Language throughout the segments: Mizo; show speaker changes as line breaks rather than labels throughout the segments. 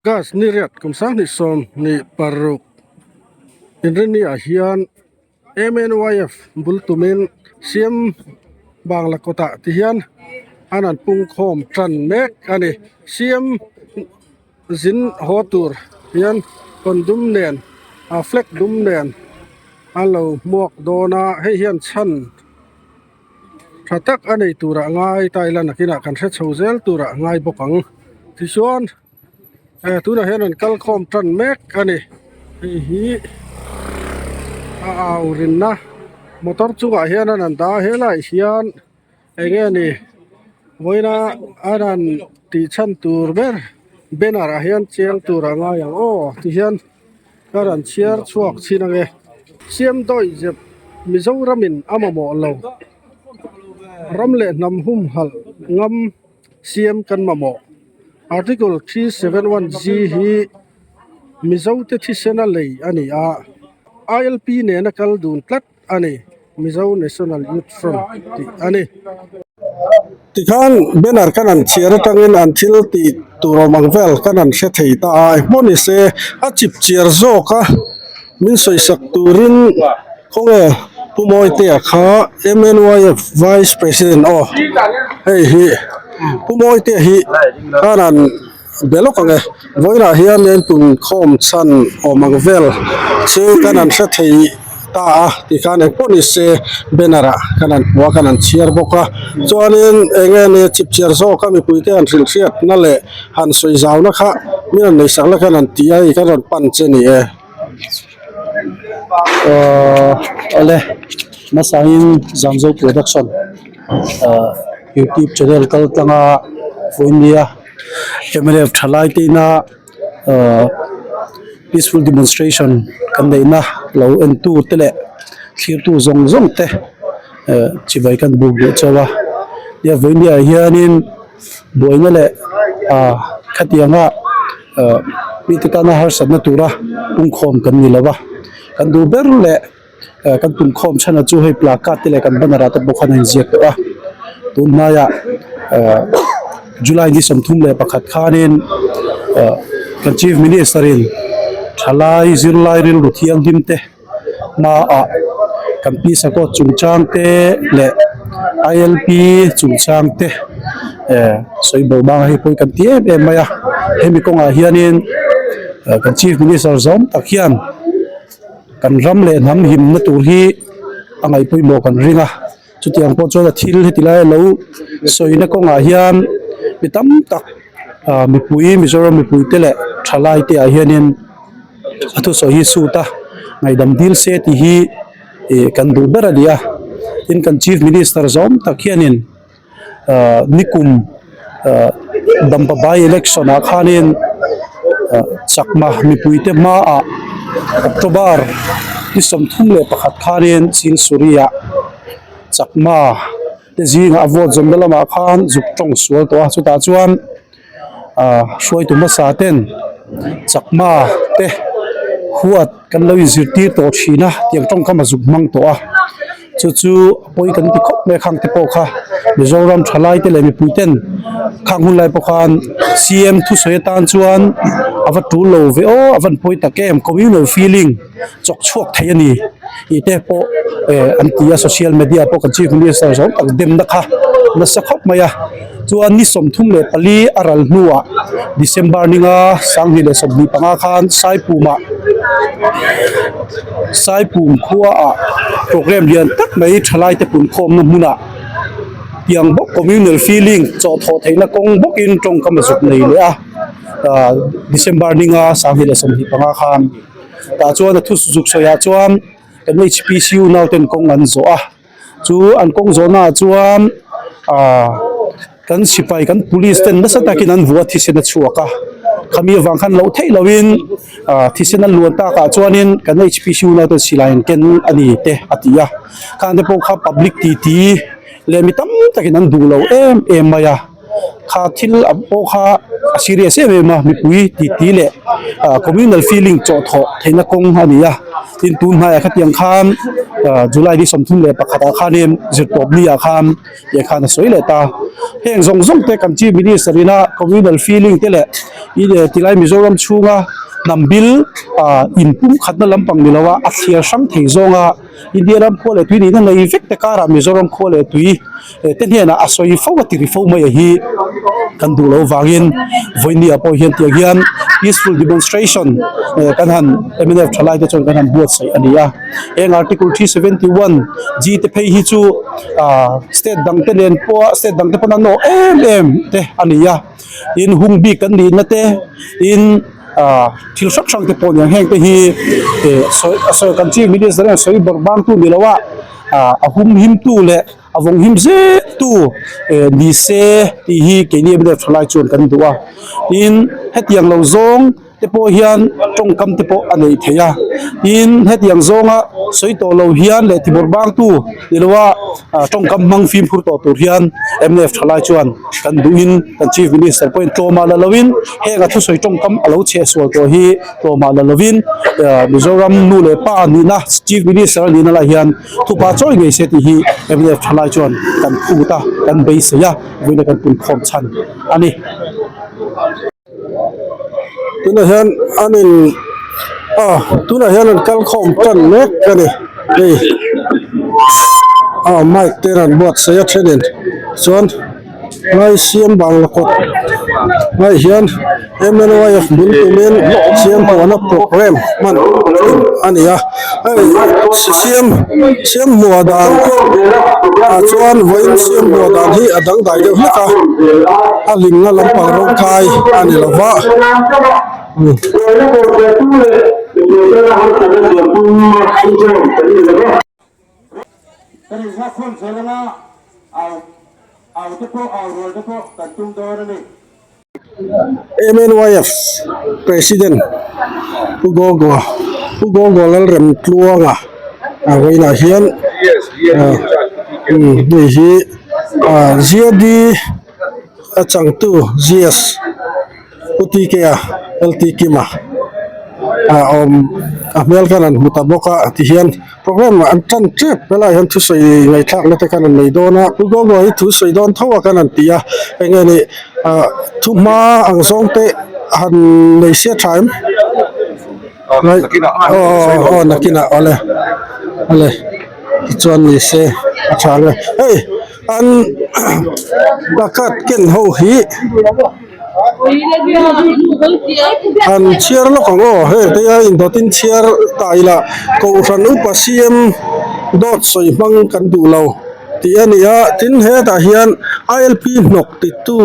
Gas ni riat kum 2026 inrinni ah hian MNYF bul tumin CM Bangla kawtah ti hian an an pungkhawm tan mek a ni. CM zin haw tur hian kawn dum nen ah flag dum nen an lo hmuak dawn a hei hian chhan tha tak a nei turah ngai ta ila nakinah kan hre chho zel turah ngai bawk ang tichuan eh tunah hian an kal khawm tan mek a ni hei hi a au rinna motor chungah hian an an dah a helaiah hian eng nge ni vawiina an han tih chhan tur ber banner ah hian chiang tur a ngai ang aw tihian ka rawn chhiar chhuak chhin ang e siam dawi zep Mizoramin a mamawh lo ram leh hnam humhalh ngam siam kan mamawh article 371 G hi Mizote thisena lei a ni a ILP nena kal dun tlat a ni. Mizo National Youth Front tih a ni. Tikhan banner kan han chhiar atangin an thil tih tur awm ang vel kan han hre thei ta a, engpawh ni se a chip chiar zawk a, min sawisak turin khawnge Pu Mawitea kha MNYF Vice President aw hei hi Pu Mawitea hi khan han Be lawk ang e, vawiinah hian len tun khawm chhan awm ang vel chu kan han hre thei ta a tikhan engpawh ni se banner ah kan han hmu a kan han chhiar bawk a chuanin eng nge ni chipchiar zawk a mipuite han hrilh hriatna leh han sawi zauna kha min han neihsak la khan han ti a hei kan rawn pan che ni e.
Ahh awle hmasangin Zamzo production ahh youtube channel kal tlanga vawinia mnf thalai te ina ahh peaceful demonstration kan neihna lo en tu te leh thlir tu zawng zawng te eh chibai kan buk duh chauh a nia vawinia hianin buaina leh ah khatianga ah mite tana harsatna tura pungkhawm kan ni lo va kan duh ber leh eh kan pungkhawm chhan ah chu hei placard te leh kan banner ah te pawh khan a inziak tawh a tun hmaiah eh July ni 31 khanin eh kan chief minister in thalai zirlai rilru thianghlim te hmaah kan pi sakawt chungchang te leh I L P chungchang te eh sawi bo bang hei pawh hi kan ti em em mai a hemi kawngah hianin eh kan chief minister zawm tak hian kan ram leh hnam himna tur hi a ngaih pawimawh kan ring a chutiang pawh chuan a thil heti lai a lo sawina kawngah hian mi tam tak ah mipui Mizoram mipui te leh thalai te ah hianin a thusawi hi suit a ngaihdam dil se tih hi ih kan duh ber a ni a tin kan chief minister zawm tak hianin ah nikum ah dampa by election ah khanin ah chakma mipui te hmaah october ni 31 khanin silsuri ah chakma te zingah a vote zawmna lamah khan zuk tawng sual tawh a chutah chuan ah hruaitu hmasa ten chakma te huat kan lo inzirtir tawh thin a tiang tawngkam a zuk hmang tawh a chu chu a pawi kan ti khawp mai a khang te pawh kha Mizoram thalai te leh mipui ten khang hun lai pawh khan C M thusawi atan chuan a va tul lo ve aw a van pawi tak em communal feeling chawk chhuak thei a ni tih te pawh eh an ti a social media pawh kan chief minister zawng tak demna kha nasa khawp mai a chuan ni 34 a ral hnuah December ninga 2025 khan Saipumah Saipum khuaah programme lian tak mai thalai te punkhawmna hmunah tiang bawk communal feeling chawhthawh theihna kawng bawkin tawngkam a zuk nei leh a ah December ninga 2025 khan. Tah chuan a thu zuk sawiah chuan kan H P C u nauten kawng an zawh a chu an kawng zawhnaah chuan ah kan sipai kan police ten nasa takin an vuah thisen a chhuak a khami avang khan loh theih lohin ah thisen a luan takah chuanin kan H P C u nauten silai an ken a ni te a ti a khang te pawh kha public titi leh mi tam takin an duh lo em em mai a. Kha thil a pawh kha a serious em em a, mipui titi leh ah communal feeling chawhthawh theihna kawng a ni a, tin tun hnaiah khatiang khan ah July ni 31 ah khanin zirtawp ni ah khan tih khan a sawi leh ta. Heng zawng zawng te kan Chief Minister ina communal feeling te leh ih tilai Mizoram chhunga hnam bil ah inpumkhatna lampang ni loa a thliar hrang thei zawnga India ram khua leh tui nihna nei vek te karah Mizoram khua leh tui te hnenah a sawi fo a tiri fo mai a hi kan duh loh vangin vawinia pawh hian tiang hian peaceful demonstration kan han mnf thalai te chuan kan han buatsaih a ni a heng article 371 G te phei hi chu ah state dang te nen pawh state dang te pawn an awh em em te a ni a tin hung bik kan nihna te tin ah thil hrang hrang te pawh aniang heng te hi eh sawi sawi kan chief minister hian sawi bawrh bang tu ni lo a ah a hum him tu leh a vawng him zet tu eh ni se tih hi keini mnf thalai chuan kan duh a tin hetiang lo zawng te pawh hian tawngkam te pawh a neih theih a tin hetiang zawnga sawi tawh lo hian leh tibawrh bang tu ni lo a ah tawngkam hmang fimkhur tawh tur hian mnf thalai chuan kan duhin kan chief minister pawhin tlawmah la lovin heng a thusawi tawngkam a lo chheh sual tawh hi tlawmah la lovin ah Mizoram nu leh pa nihna chief minister a nihna lai hian thupa chawi ngei se tih hi mnf thalai chuan kan phut a kan beisei a vawiin kan punkhawm chhan a ni.
Tunah hian an in ah tunah hian an kal khawm tan mek a ni hei ah mic te an buatsaih a thenin chuan ngai siam bangla kawt ngai hian M_N_Y_F bul tumin siam huana programme hman thin a ni a hei siam siam hmuah dan ah chuan vawiin siam hmuah dan hi a dangdai deuh hlek a. A hlimna lampang rawng kai a ni lo va. MNYF President Pu Gogo Pu Gogo Lalremtluanga a vawiinah hian hei hi GAD a changtu GS Pu TK a LT Kima a awm a hmel khan an hmu ta bawk a tihian program an tan tep helaiah hian thusawi ngaihthlakna te khan an nei dawn a Pu Gogo hi thusawi dawn tho a khan an ti a eng nge ni ah thu hma ang zawng te han nei sia tha em aw aw aw nakinah awle awle tichuan ni se a tha ang e hei an placard ken ho hi. An chhiar lawk ang aw heng te a indawtin chhiar ta ila Kohhran upa CM dawt sawi hmang kan duh lo tih a ni a tin hetah hian ILP hnawk titu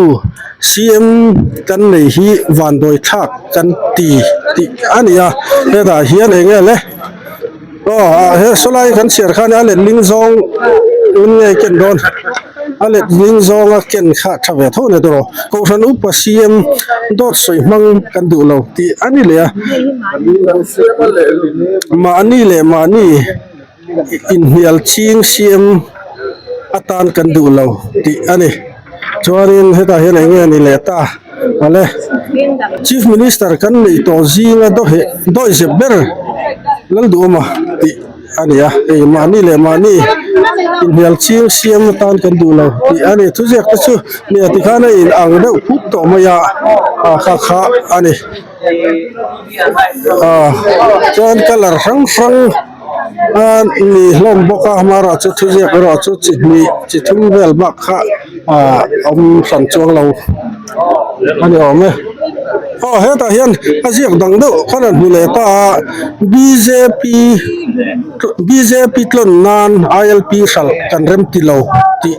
CM kan nei hi vandawi thlak kan ti tih a ni a hetah hian eng nge le aw he sawlai kan chhiar khan a letling zawng in nge ken dawn. A let ding zawnga ken kha tha ve tho ni tawh Kohhran upa CM dawt sawi hmang kan duh lo tih a ni leh a. Mahni leh mahni inhnial ching CM atan kan duh lo tih a ni. Chuanin hetah hian eng nge ni leh ta ale Chief Minister kan neih tawh zinga dawihzep ber Lalduhawma tih. A ni a, hei mahni leh mahni inhnial ching siam atan kan duh lo tih a ni. Thuziak te chu nia tikhan a in ang deuh phut tawh mai a, ah kha kha a ni. Ah chuan colour hrang hrang a ni hlawm bawk a, amaherawh chu thuziak erawh chu chi hnih chi thum vel bak kha ah awm hran chuang lo a ni awm e. Aw hetah hian a ziak dang deuh khan an hmu leh ta a bjp bjp tlawn nan ilp hralh kan rem ti lo tih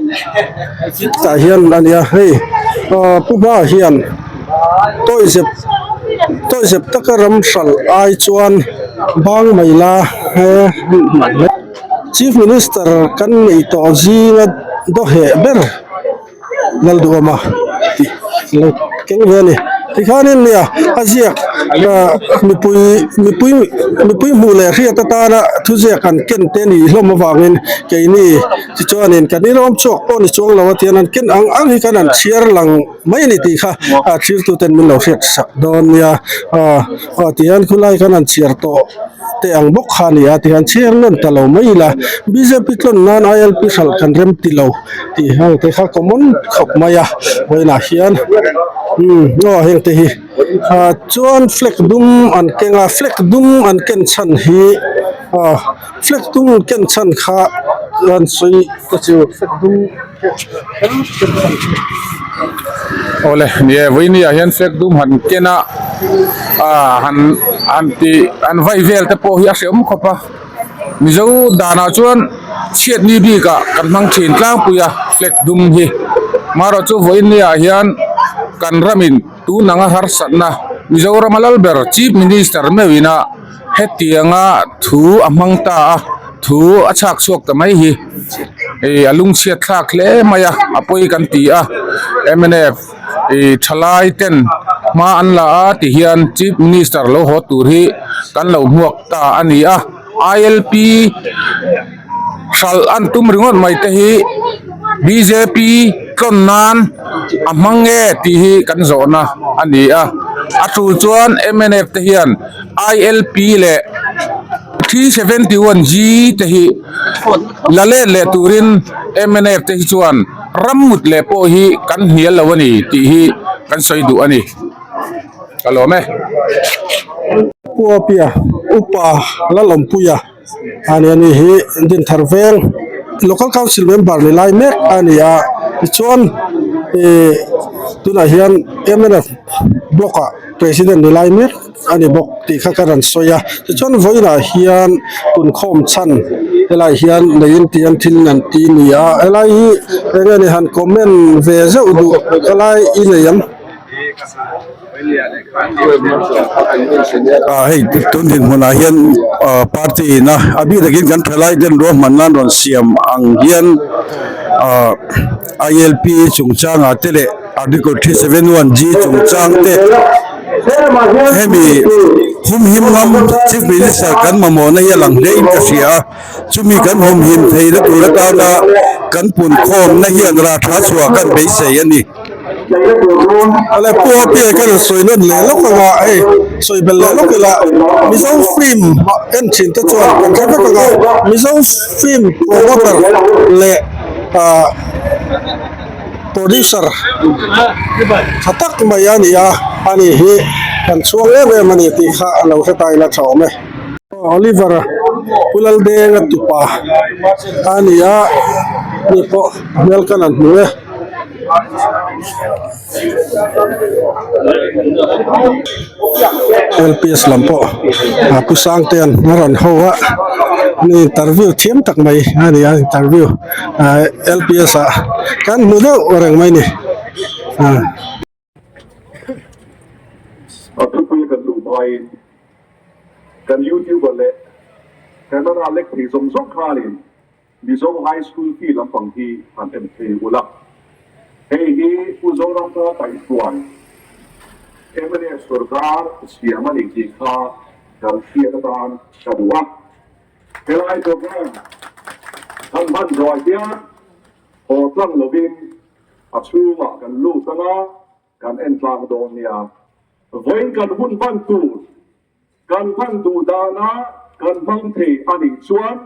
tah hian a nia hei aw pu hma hian tawihzep tawihzep taka ram hralh ai chuan bang mai la he chief minister kan neih tawh zinga dawheh ber. Lalduhawma tih lo keng ve a ni. Tikhanin nia a ziak Mipui mipui mipui hmuh leh hriat atana thuziak an ken te nih hlawm avangin keini tichuanin kan inawm chhuak pawh ni chuang lo a tian an ken ang ang hi khan an chhiar lang mai a ni tih kha a thirtuten min lo hriat sak dawn nia aw aw tihian khulai khan an chhiar tawh te ang bawk kha a ni a tihian chhiar nawn ta lo mai ila bjp tlawn nan ilp hralh kan rem ti lo tih heng te kha common khawp mai a vawiinah hian umm aw heng te hi ah chuan flag dum an keng a flag dum an ken chhan hi ah flag dum an ken chhan kha an sawi ka chu flag dum
Awle ni e vawiini ah hian flag dum han ken a ah han han tih an vai vel te pawh hi a hreawm khawp a mizo danah chuan chhiatni bikah kan hmang thin tlangpui a flag dum hi marawh chu vawiini ah hian kan ramin tun anga harsatna Mizoram a lal ber chief minister meuhin a hetianga thu a hmang ta a thu a chhak chhuak ta mai hi ih a lungchhiat thlak hle mai a a pawi kan ti a mnf ih thalai ten hma an la a ti hian chief minister lo haw tur hi kan lo hmuak ta a ni a ilp hralh an tum ringawt mai te hi bjp tlawn nan a hmang nge tih hi kan zawhna a ni a a tul chuan mnf te hian ilp leh 371G te hi la let leh turin mnf te hi chuan rammut leh pawh hi kan hnial lo a ni tih hi kan sawi duh a ni ka lawm e.
Pu Apia upa Lalawmpuia a ni a ni hi Dinthar veng Local Council member ni lai mek a ni a tichuan ih tunah hian mnf block ah president ni lai mek a ni bawk tih kha ka rawn sawi a tichuan vawiinah hian punkhawm chhan helaiah hian neiin tih an thil an ti a ni a helai hi eng nge ni han comment ve zeuh duh helai i nei ang.
Ah hei tun dinhmunah hian ah party ina a bik takin kan thalai ten ruahman nan rawn siam ang hian ah I L P chungchangah te leh article 371 G chungchang te hemi humhim ngam chief minister kan mamawhna hi a lang hle in ka hria a chumi kan humhim theihna tur atana kan punkhawmna hian rah tha chhuah kan beisei a ni.
Awle Pu Apia ka rawn sawi nawn leh lawk anga hei sawi belh leh lawk ila Mizo film en thin te chuan kan hre vek anga Mizo film promoter leh ah producer tha tak mai a ni a ani hi kan chhuang em em a ni tih kha a lo hre ta ila tha awm e. Oliver Pu Laldenga tupa a ni a mi pawh hmel kan han hmu e. Lps lam pawh a pu Sangtea'n a rawn ho a mi interview thiam tak mai a ni a interview ah lps ah kan hmu deuh reng mai a ni ah.
A thupui kan duh hmain kan youtuber leh camera lek thei zawng zawng khanin Mizo High School fee lampang hi han en thei ula. Hei hi Pu Zoramthanga kaihhruai mnf sorkar siam a ni tih kha kan hriat atan ka duh a. Helai program kan hman zawh hian haw tlang lovin a chhungah kan lut anga kan en tlang dawn nia. Vawiin kan hun hman tur Kan hman duh dana kan hmang thei a nih chuan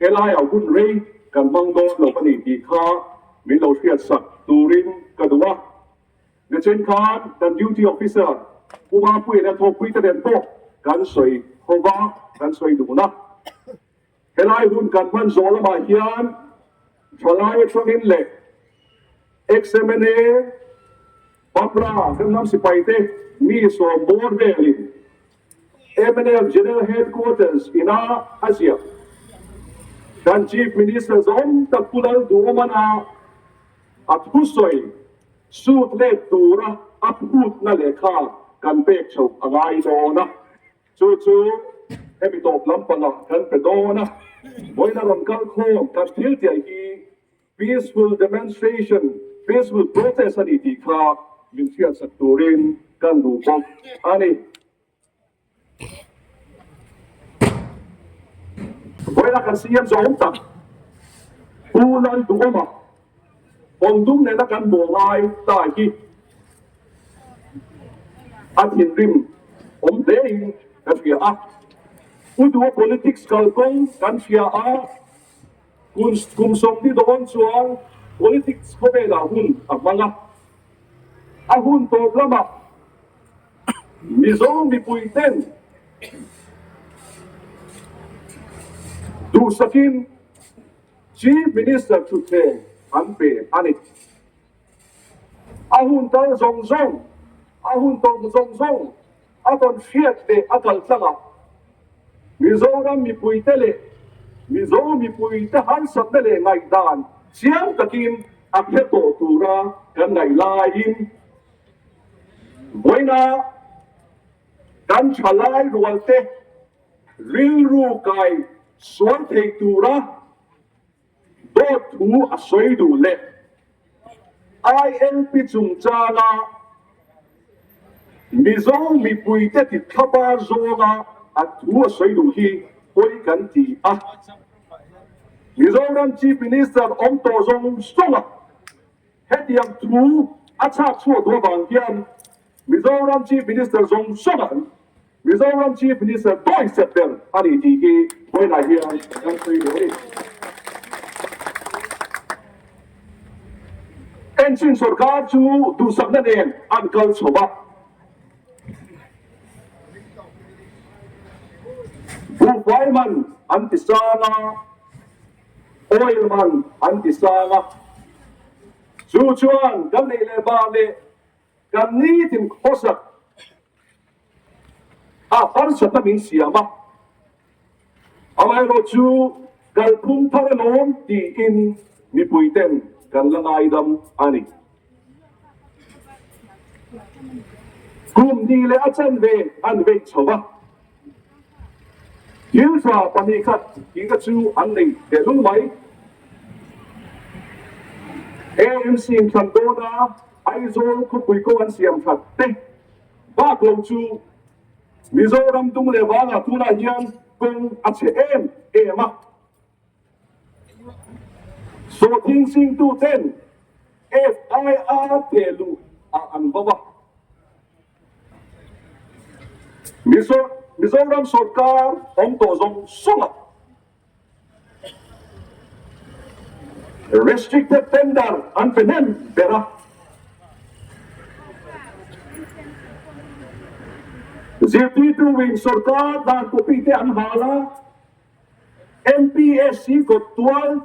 helaiah hun rei kan hmang dawn lo a ni tih kha min lo hriatsak turin ka duh a. Nichin khan kan duty officer Pu Mapuiin a thawkpui te nen pawh kan sawi ho va, kan sawi dun a. Helai hun kan hman zawh lamah hian thalai atangin leh XMNA, Bapra kan hnam sipaite mi sawm bawr velin mnf General Headquarters ina a ziah. Kan Chief Minister zawng tak Pu Lalduhawmana a thusawi sut let tura a phutna lehkha kan pek chhoh a ngai dawn a. Chu chu hemi tawp lampangah kan pe dawn a, vawiin a rawn kal khawm kan thil tiah hi Peaceful demonstration, peaceful protest a ni tih kha min hriatsak turin kan duh bawk a ni. Vawilah kan CM zawng tak Pu Lalduhawma awm dum nena kan maw ngai ta hi a thinrim awm hle in ka hria a. Pu Duha politics kalkawng kan hria a, kum sawmhnih dawn chuan politics khawvelah hun a hmang a. A hun tawp lamah Mizo mipui ten duhsakin Chief Minister thutthleng an pe a ni. A hun tal zawng zawng, a hun tawp zawng zawng a tawn hriat leh a kal tlangah Mizoram mipuite leh Mizo mipuite harsatna leh ngaihdan chiang takin a hre tawh tura kan ngaih laiin vawiina kan thalai rualte rilru kai sual thei tura Dawt thu a sawi duh leh ILP chungchanga Mizo mipuite ti thlapa zawnga a thu a sawi duh hi pawi kan ti a. Mizoram Chief Minister awm tawh zawng zawnga hetiang thu a chhak chhuah duh avang hian Mizoram Chief Minister zawng zawngah Mizoram Chief Minister dawi set ber a ni tih hi vawiinah hian kan sawi duh a ni. Enchin sorkar chu duhsakna nen an kal chho a. Buhfai man an ti sang a, oil man an ti sang a. Chu chuan kan nei leh bar leh Kan nitin khawsak a harsatna min siam a, amaherawh chu kalphung thar alawm tiin mipuiten kan la ngaidam a ni. Kum hnih leh a chanve an veih chho a, thil tha pahnih khat tihna chu an nei tehlul mai. AMC in thlan dawn a. Aizawl khawpui kawng an siam that te bak lo chu Mizoram tung leh vangah tunah hian kawng a chhe em em a. Sawhthing singtu ten FIR theh luh ah an vau a. Mizoram sawrkar awm tawh zawng zawng ah. Restricted tender an pe hnem ber a. Zirtirtu wing sorkar dan copy te an hal a, MPSC kawt tual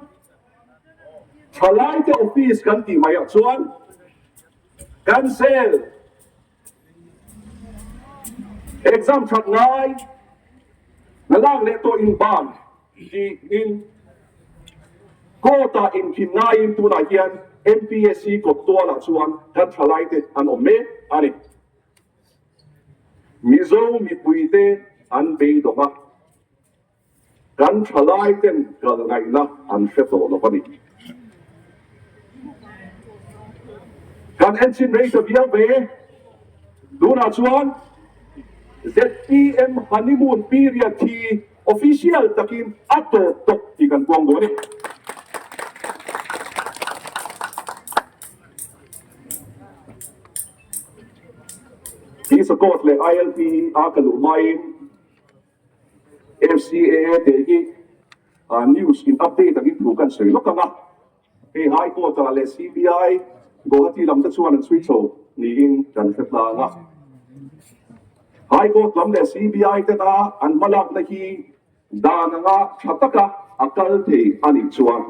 thalaite office kan tih maiah chuan cancel. Exam that ngai na lak leh tawh in ban tiin court ah inkhin ngaiin tunah hian MPSC kawt tualah chuan kan thalai te an awm mek a ni. Mizo mipui te an beidawng a. Kan thalai ten kal ngaihna an hre tawh lo a ni. Kan enchhin rei ta viau ve. Tunah chuan zpm honeymoon period hi official takin a tawp tawp tih kan puang duh a ni. Tisa Court leh ILP a ka luh hmain FCAA te hi news in update angin thu kan sawi lawk ang a, hei High Court ah leh CBI Guwahati lam te chuan an chhui chho niin kan hre tlang a. High Court lam leh CBI tena an hmalakna hi dan anga tha taka a kal thei a nih chuan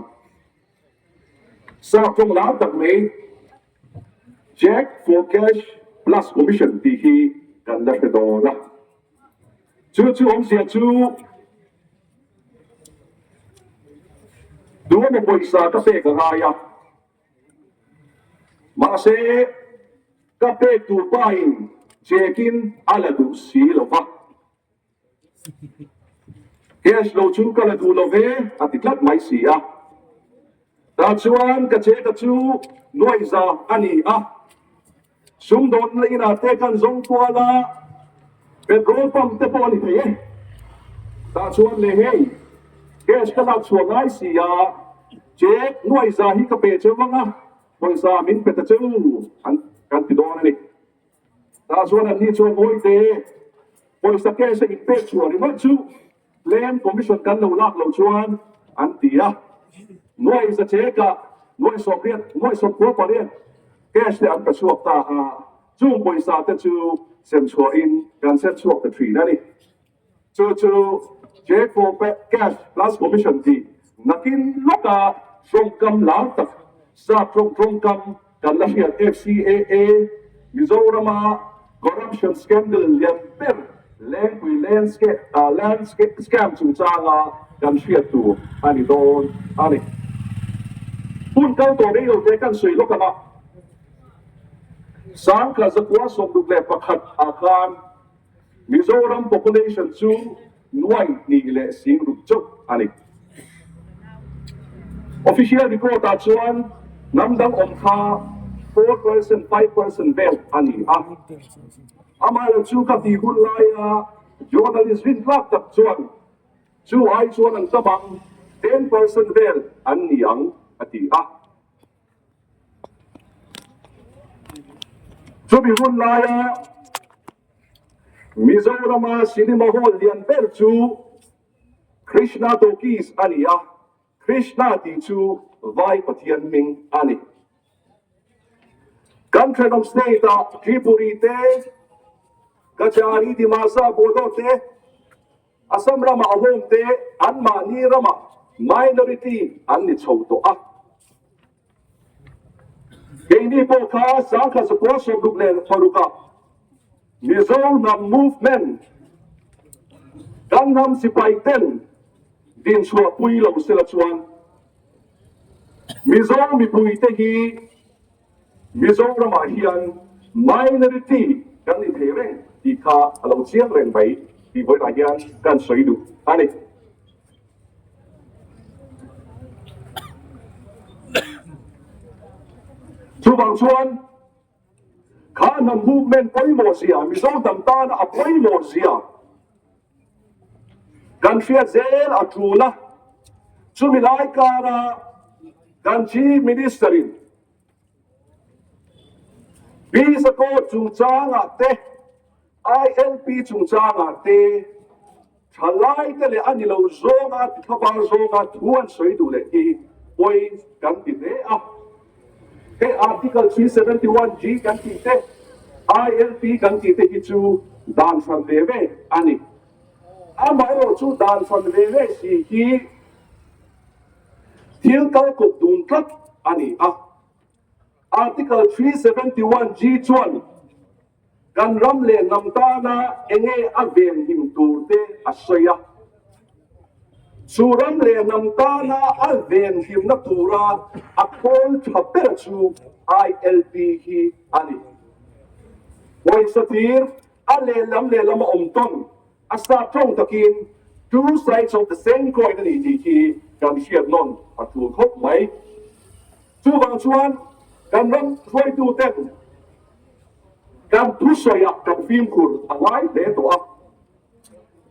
Sap tawng lar tak mai Check for Cash Plus Commission tih hi kan la hre dawn a. Chu chu awmzia chu tu emaw pawisa ka pek a ngai a, mahse ka pek tur pain check-in a la duh si lo va. Cash lo chu ka la duh lo ve a ti tlat mai si a. Tah chuan ka cheka chu nuaiza a ni a. Sumdawn la inah te kan zawng kual a. Petrol pump te pawh a ni thei e. Tah chuan le hei cash ka lak chhuah ngai si a, check nuaiza hi ka pe cheu vang a, pawisa min pe ta cheu an kan ti dawn a ni. Tah chuan anni chuan Mawite, pawisa cash a inpek chhuah ringawt chu Plan Commission kan lo lak loh chuan an ti a, nuai za chekah nuai sawmriat, nuai sawmkua pariat cash te an pe chhuak ta a, chung pawisa te chu sem chhuahin kan set chhuak ta thin a ni. Chu chu Check for Cash plus Commission tih nakin lawka tawngkam lar tak, sap tawng tawngkam kan la hriat FCAA, Mizorama corruption scandal lian ber Lengpui land scam chungchanga kan hriat tur a ni dawn a ni. Hun kal tawh rei lo te kan sawi lawk ang a, Sangkha zakua 61 ah khan Mizoram population chu nuai hnih leh sing ruk chauh a ni. Official record ah chuan hnam dang awm kha 4%, 5% vel a ni a. Amaherawh chu ka tih hun laia journalist rintlak tak chuan chu ai chuan an tam ang, 10% vel an ni ang a ti a. Chumi hun laia Mizorama cinema hall lian ber chu Krishna Talkies a ni a, Krishna tih chu Vai Pathian hming a ni. Kan thenawm state-ah Tripuri te, Kachari, Dimasa, Bodo te, Assam ramah a hawng te anmahni ramah minority an ni chho tawh a. Keini pawh kha sangkhat zakua sawmruk leh parukah Mizo hnam movement kan hnam sipai ten dinchhuah pui lo sela chuan Mizo mipui te hi Mizoramah hian minority kan ni thei reng tih kha a lo chiang reng mai tih vawiinah hian kan sawi duh a ni. Chuvang chuan kha hnam movement pawimawh zia, Mizo hnam tana a pawimawh zia kan hriat zel a tul a, chumi lai kara kan Chief Minister in Visa Code chungchangah te, ILP chungchangah te thalai te leh a ni lo zawnga tithlabar zawnga thu an sawi duh leh hi pawi kan ti hle a. Hei Article 371 G kan tih te, ILP kan tih te hi chu dan hran ve ve a ni. Amaherawh chu dan hran ve ve si hi thil kal kawp dun tlat a ni a. Article 371 G chuan Kan ram leh hnam tana enge a venhim tur te a sawi a. Chu ram leh hnam tana a venhimna tura a khawl tha ber chu ILP hi a ni. Pawisa tir a lehlam lehlam a awm tawn a sa tawng takin two sides of the same coin a ni tih hi kan hriat nawn a tul khawp mai. Chuvang chuan kan ram hruaituten Kan thusawiah kan fimkhur a ngai hle tawh a.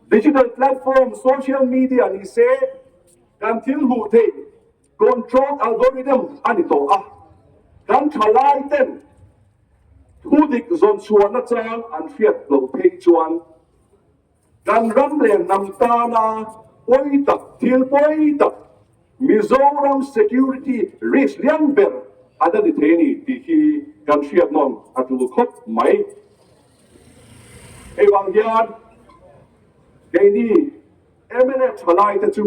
Digital platform, social media ni se kan thil hmuh theih controlled algorithm a ni tawh a. Kan thalai ten thu dik zawn chhuahna chang an hriat loh phei chuan Kan ram leh hnam tana pawi tak, thil pawi tak, Mizoram security risk lian ber a la ni thei a ni tih hi kan hriat nawn a tul khawp mai. Hei vang hian keini mnf thalai te chu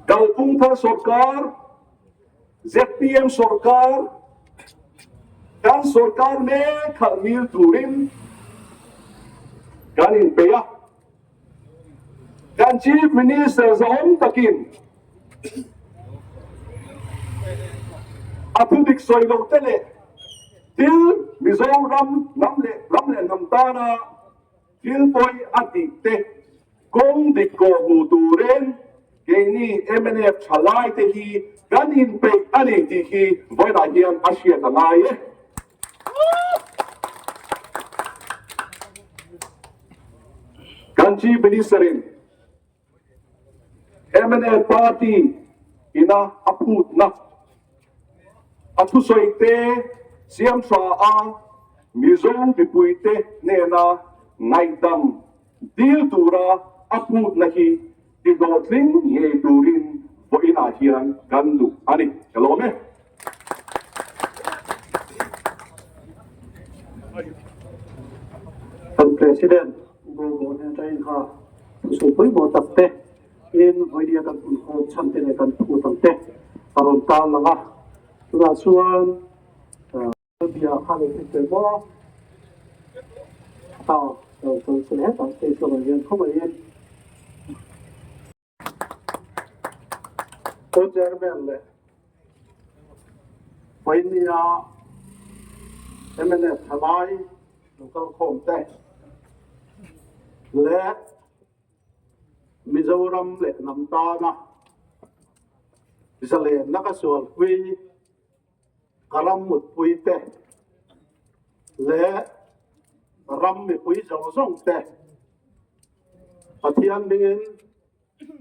kalphung thar sawrkar, Zpm sawrkar, kan sawrkar mek khalh mil turin kan inpeih a. Kan Chief Minister zahawm takin a thudik sawi loh te leh thil Mizoram hnam leh ram leh hnam tana thil pawi a tih te Kawng dik kawh hmu turin keini mnf thalai te hi kan inpeih a ni tih hi vawiinah hian a hriat a ngai e. Kan Chief Minister in mnf party ina a phutna a thusawi te siam tha a Mizo mipuite hnena ngaihdam dil tura a phutna hi tihlawhtling ngei turin vawiinah hian kan duh a ni. Ka lawm e.
Kan President Gogo nen atangin kha thusawi pawimawh tak te in vawinia kan punkhawm chhan te leh kan phut ang te a rawn tar lang a. Tunah chuan bia kha lo ti teh maw a lo kal se hetah stage lamah hian khawngaihin Pu Chairman leh Vawinia mnf thalai lo kal khawm te leh Mizoram leh hnam tana zalenna ka sualpui ka ram mutpui te leh ram mipui zawng zawng te Pathian hmingin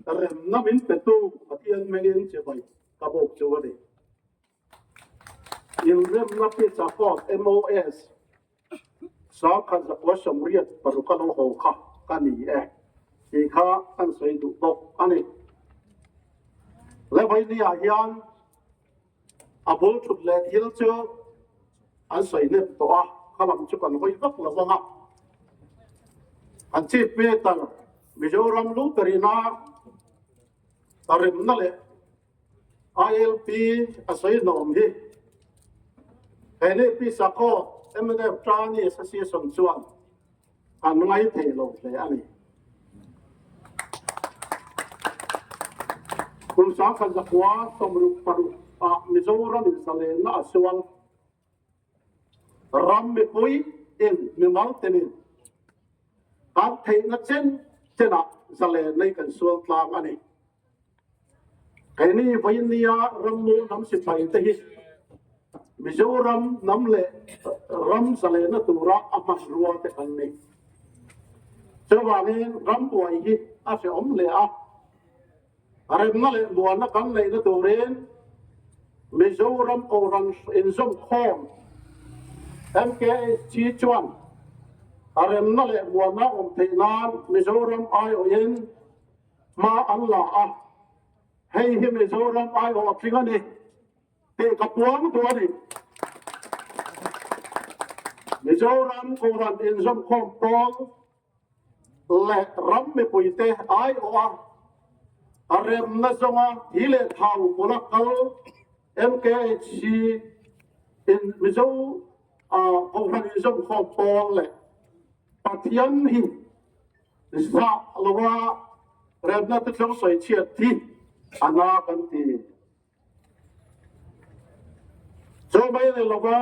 remna min petu Pathian hmingin chibai ka bawk chu a ni. Inremna Pizza Court MOS Sangkhat zakua sawmriat paruk a lo haw kha ka ni e tih kha kan sawi duh bawk a ni. Levaini-ah hian a bul thut leh thil chu an sawi nem tawh a, kha lam chu kan hawi vak lo vang a. An Chief Minister Mizoram lu berina remna leh ILP a sawi hnawm hi he ni Pi Sakhaw mnf Tani Association chuan an ngai thei lo hle a ni. Kum 1966 ah Mizoram in zalenna a sual. Ram mipui in mimal tenin kan theihna chen chenah zalenna hi kan sual tlang a ni. Keini vawinia rammu hnam sipai te hi Mizoram hnam leh ram zalehna tura a hmanrua te kan ni. Chuvangin rambuai hi a hrehawm hle a, remna leh muanna kan neihna turin Mizoram Kohhran inzawmkhawm MKHC chuan remna leh muanna awm theih nan Mizoram aiawhin Hma an la a, hei hi Mizoram aiawh a tling a ni tih ka puang duh a ni. Mizoram Kohhran inzawmkhawm pawl leh ram mipuite aiawh a, a remna zawnga thi leh thau bula kal MKHC in Mizo Kohhran inzawmkhawm pawl leh Pathian hi Zah loa remna te thleng sawi chhiat hi a na kan ti. Chu mai ni lova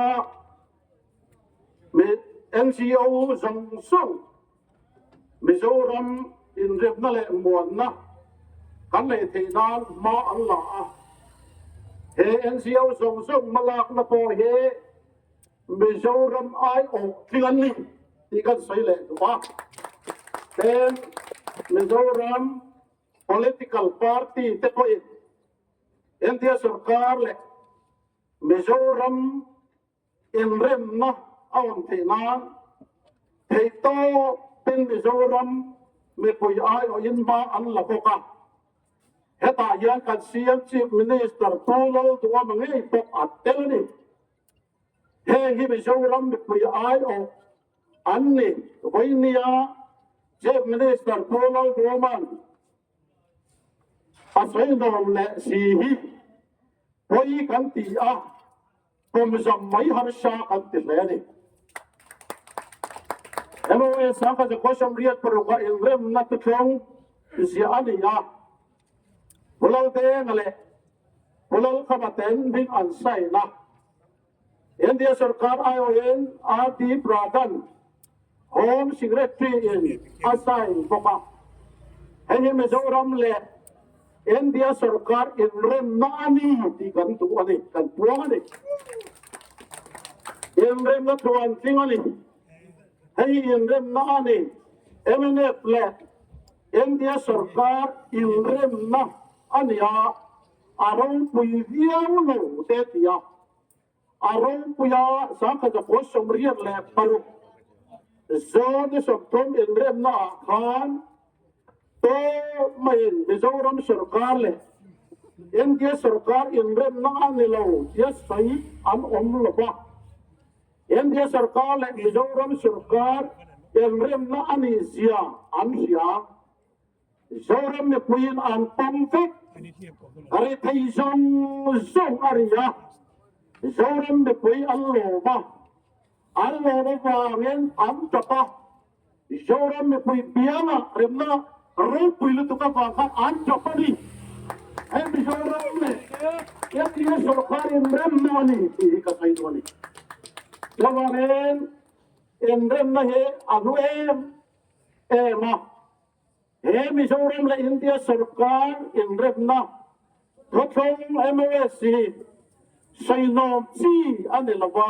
mi NGO zawng zawng Mizoram inremna leh muanna kan neih theih nan hma an la a. He NGO zawng zawng hmalakna pawh hi Mizoram aiawh tling an ni tih kan sawi leh duh a. Heng Mizoram political party te pawhin India sorkar leh Mizoram inremna a awm theih nan theihtawpin Mizoram mipui aiawhin hma an la bawk a. Hetah hian kan CM Chief Minister Pu Lalduhawma ngei pawh a tel a ni. Heng hi Mizoram mipui aiawh an ni. Vawinia Chief Minister Pu Lalduhoma'n a sawi nawm leh si hi pawi kan ti a, kum zam mai harsa kan ti hle a ni. MOA 1986 a inremna thuthlung ziah a ni a, Pu Laldenga leh Pu Lalkhama ten hming an sign a, India sorkar aiawhin RD Pradhan, Home Secretary in a sign bawk a. Hei hi Mizoram leh India sorkar inremna a ni tih kan duh a ni, kan puang a ni. Inremna thuan tling a ni. Hei hi inremna a ni. Mnf leh.
India sorkar inremna a ni a, a ropui viau lo te ti a, a ropuia 1986 Zone 30 inremna ah khan te maiin Mizoram sorkar leh India sorkar inremna a ni lo tia sawi an awm lo va. India sorkar leh Mizoram sorkar inremna a nih zia an hria. Zoram mipuiin an pawm vek. Rethei zawng zawng a ri a, Zoram mipui an lawm a, an lawm avangin an tap a. Zoram mipui biangah remna ropui lutuk avang khan an tap a ni. Hei Mizoram leh India sorkar inremna a ni tih hi ka sawi duh a ni. Chuvangin inremna hi a hlu em em a. He Mizoram leh India sorkar inremna thawthlawng MOS hi sawihnawm chi a ni lo va,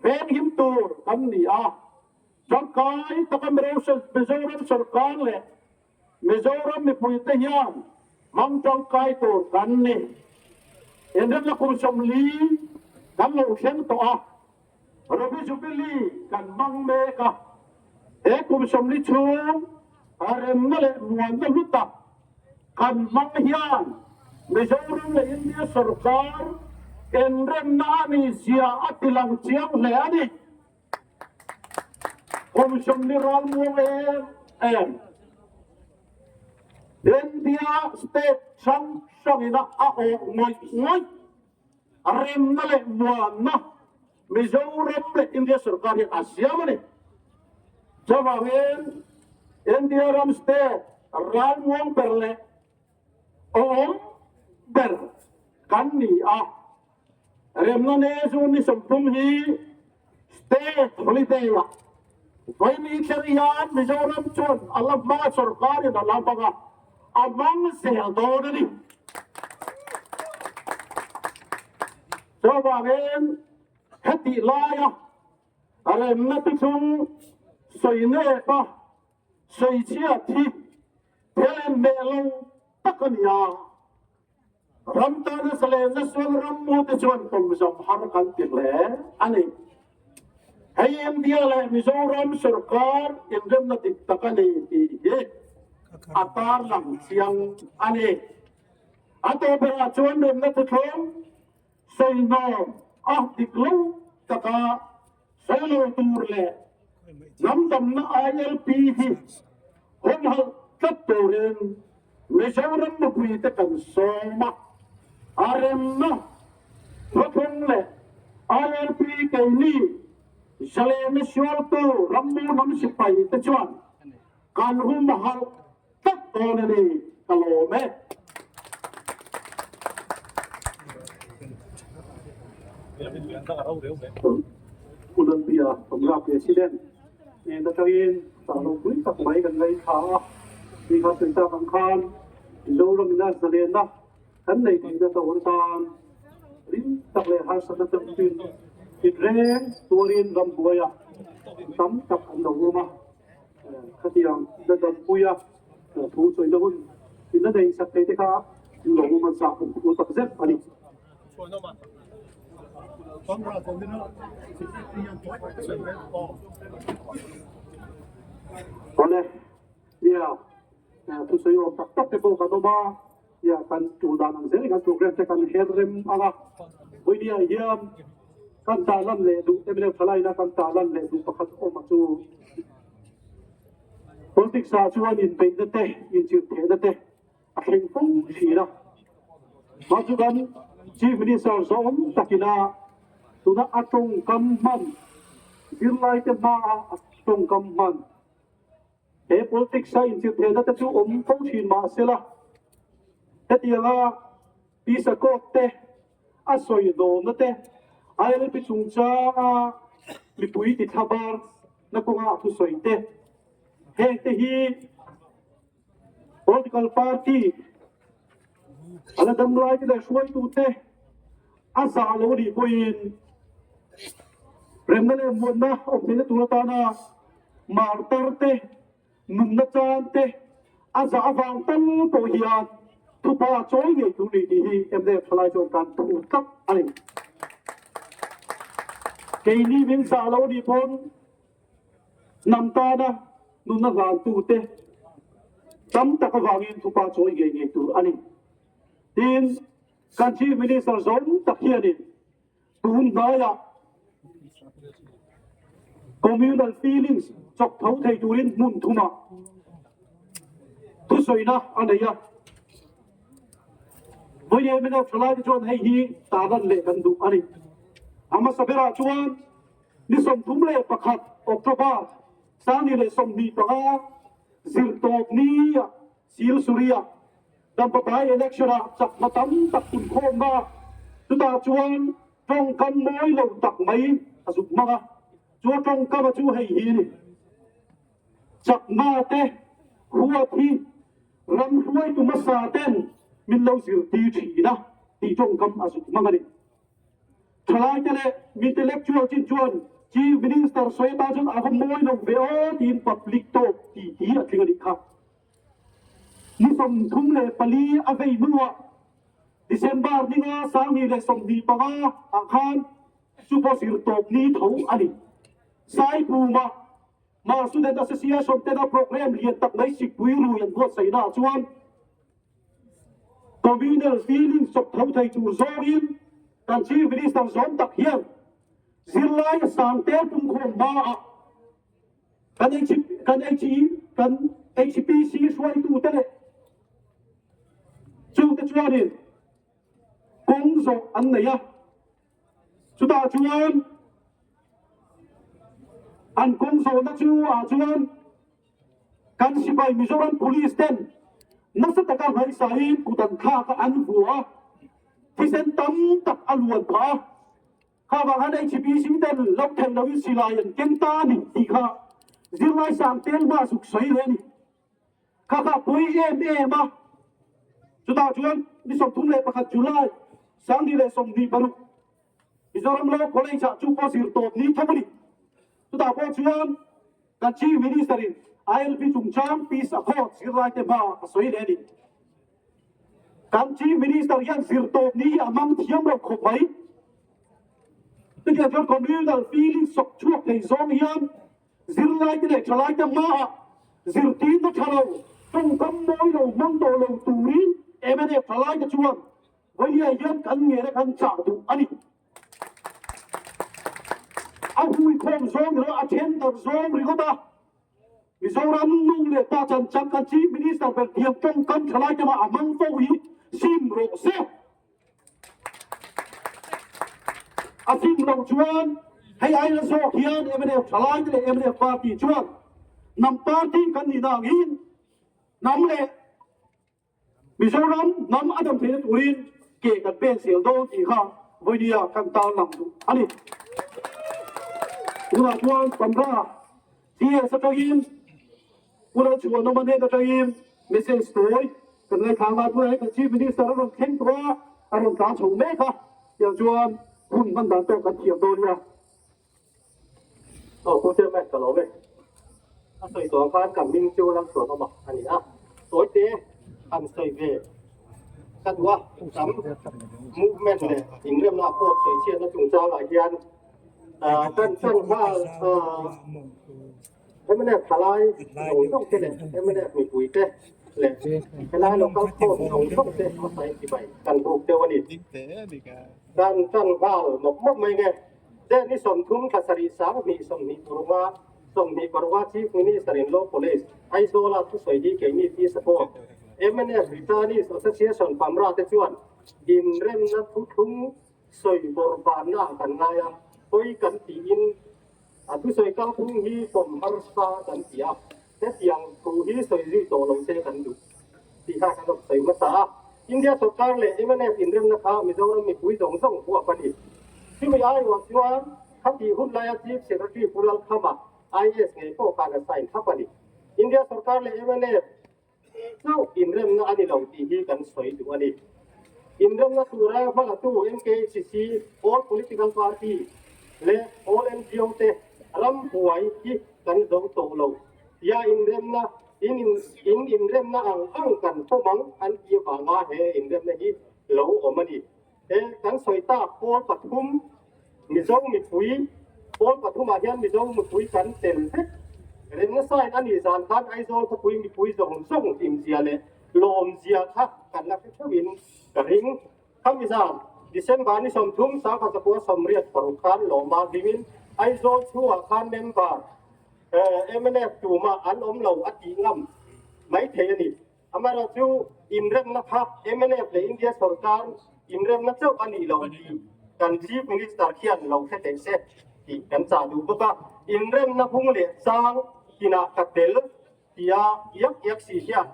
venghim tur kan ni a. Tangkai taka Mizoram sorkar leh Mizoram mipuite hian hmang tangkai tur kan ni. Inremna kum 40 kan lo thleng tawh a, Rabi Jubilee kan hmang mek a. He kum 40 chhung remna leh muanna hlu tak kan hmang hian Mizoram leh India sorkar inremna a nih zia a tilang chiang hle a ni. Kum 40 ral muang em em India state hrang hrangin a awh ngawih ngawih remna leh muanna Mizoram leh India sorkar hian a siam a ni. Chuvangin India ram state ral muang ber leh awm ber kan ni a. Remna ne chu ni 30 hi state holiday ah vawiin thler hian Mizoram chuan a la hma sorkarin a la hmang a, a hmang zel dawn a ni. Chuvangin hetih laia remna te chung sawi nep a, sawi chhiat hi thil inhmeh lo tak a ni a. Ram tana zalen sual ram mute chuan pawmzam har kan ti hle a ni. Hei India leh Mizoram sorkar inremna dik tak a ni tih hi a tarlang chiang a ni. A tawh berah chuan remna thuthlawng sawihnawm a dik lo taka sawi lo tur leh hnam damna ILP hi humhalh tlat turin Mizoram mipuite kan sawm a, a remna thuthlung leh ILP keini zalena sualtu rammu hnam sipaite chuan kan humhalh tlat dawn a ni, ka lawm e.
Columbia Congress President nen atangin chahlo pui tak mai kan ngaithla a, ni kha sawi tak ang khan Mizoram ina zalenna kan nei theihna tur atan rim tak leh harsatna tam tin tinreng tuarin rambuaiah tam tak an lo awm a. Khatiang la dampuia thu sawina hun in la nei sak thei te kha lo awm a zah u tak zet a ni. Awle, nia, thusawi awm tak tak te pawh kan awm a, nia kan tul dan ang zel in kan program te kan her rem ang a, vawinia hian kan tarlan leh duh mnf thalaina kan tarlan leh duh pakhat awm a chu politics ah chuan inbeihna te inchirhthehna te a thleng fo thin a, mah chu kan Chief Minister zawng takina tuna a tawngkam hman zirlaite hmaa a tawngkam hman He politics a inchirhthehna te chu awm fo thin mah sela, hetianga Pi Sakawt te a sawi hnawmna te, ILP chungchanga mipui ti thlabar na kawnga a thusawi te, heng te hi political party a la dam lai te leh hruaitu te a zah lo nih pawhin remna leh muanna awm theihna tur atana martar te, nunna chan te. A zah avang tal pawh hian thupa chawi ngei tur ni tih hi mnf thalai chuan kan thu tlat a ni. Keini min zah lo nih pawn hnam tana nunna hlantute tam tak avangin thupa chawi ngei ngei tur a ni. Tin, kan Chief Minister zawng tak hianin tun hnaiah communal feelings chawk tho thei turin hmun thumah thusawina a nei a. Vawiin mnf thalaite chuan hei hi tarlan leh kan duh a ni. A hmasa berah chuan ni 31 October 2025 zirtawpnia Silsuria Dampa by-election ah chakma tam tak inkhawmna chutah chuan tawngkam mawi lo tak mai a zuk hmang a, chu a tawngkam a chu hei hi a ni. Chakma te huat hi ram hruaitu hmasa ten min lo zirtir thin a tih tawngkam a zuk hmang a ni. Thalaite leh intellectual chin chuan Chief Minister sawi atan chuan a va mawi lo ve aw tiin public talk tih hi a tling a nih kha. Ni 34 a vei hnuah December ninga 2025 ah khan chu pawh zirtawp ni tho a ni. Saipuma Hmar Student Association tena programme lian tak mai Sikpui Rui an buatsaihna ah chuan communal feeling chawp tho thei tur zawngin kan Chief Minister zawm tak hian zirlai sang tel pumkhawm hmaah Kan kan kan HPC hruaitute leh chungte chuanin kawng zawh an nei a, chutah chuan an kawng zawhna chu ah chuan kan sipai Mizoram Police ten nasa taka ngaihsahin kut an thlak a, an vua a, thisen tam tak a luan phah a. Kha vang khan HPC ten lo theih loin silai an keng ta a ni tih kha zirlai sang tel hma zuk sawi leh a ni. Kha kha pawi em em a. Chutah chuan ni 31 July 2026 Mizoram Law College ah chu pawh zir tawp ni tho a ni. Chutah pawh chuan kan Chief Minister in ILP chungchang Peace Accord zirlai te hma a sawi leh a ni. Kan Chief Minister hian zirtawp ni hi a hmang thiam lo khawp mai. Chutiang chuan communal feeling sawk chhuak thei zawng hian zirlaite leh thalaite hmaah zirtirna tha lo, tawngkam mawi lo hmang tawh lo turin mnf thalaite chuan vawiah hian kan ngena kan chah duh a ni. A huikhawm zawng ringawt, a then darh zawng ringawt a. Mizoram nu leh pa chan chan kan Chief Minister ber thiam tawngkam thalai te mah a hmang fo hi sim rawh se. A sim loh chuan hei aia zawk hian mnf thalai te leh mnf party chuan hnam party kan nihna angin hnam leh Mizoram hnam a dam theihna turin ke kan pen sel dawn tih kha vawinia kan tarlang duh a ni. Tunah chuan Pamra CS atangin Pu Lalchhuanawma hnen atangin message tawi kan ngaithla ngai pawh a kan Chief Minister a rawn thleng tawh a, a rawn tlan chho mek a, tiang chuan hun hman dan tawk kan thiam dawn nia.
Aw Pu Chairman ka lawm e. A sawi tawh ang khan ka hming chu Lalchhuanawma a ni a, tawite han sawi ve ka duh a, tam movement leh inremna court sawi chhiatna chungchangah hian kan chan nghal mnf thalai zawng zawng te leh mnf mipui te leh helai local khawm zawng zawng te hmasa in chibai kan buk deuh a ni. Kan chan nghal mawp mawp mai nge. Date ni 30 thla sarih 2025 26 Chief Minister in Law Police, Aizawl-a thusawi hi keini pi support. Mnf Returnees Association Pamra te chuan inremna thuthlung sawi bawrhbanna ah kan ngai a, hawi kan tiin a thusawi kalphung hi pawm harsa kan ti a, hetiang thu hi sawi zui tawh lo se kan duh tih kha kan rawn sawi hmasa a. India sorkar leh mnf inremna kha Mizoram mipui zawng zawng huap a ni. Chumi aiawh chuan khatih hun laia Chief Secretary Pu Lalkhama IAS ngei pawh khan a sign thlap a ni. India sorkar leh mnf chauh inremna a ni lo tih hi kan sawi duh a ni. Inremna tura hmalatu MKHC, All Political Party leh All NGO te ram buai hi kan zo tawh lo tia inremna. In in in inremna ang ang kan pawm ang an tih avanga he inremna hi lo awm a ni. He kan sawi tak pawl pathum Mizo mipui pawl pathumah hian Mizo mipui kan tel vek. Remna sign a nih zan khan Aizawl khawpui mipui zawng zawng hlimzia leh lawmzia kha kan la hre theuhin ka ring. Khami zan December ni 30 1986 khan lawma hlimin Aizawl chhungah khan member mnf tumah an awm lo a tih ngam mai thei a ni. Amaherawhchu inremna kha mnf leh India sorkar inremna chauh a nih loh tih kan Chief Minister khian lo hre teh se tih kan chah duh bawk a. Inremna hung leh chang tinah ka tel tia iak iak si hian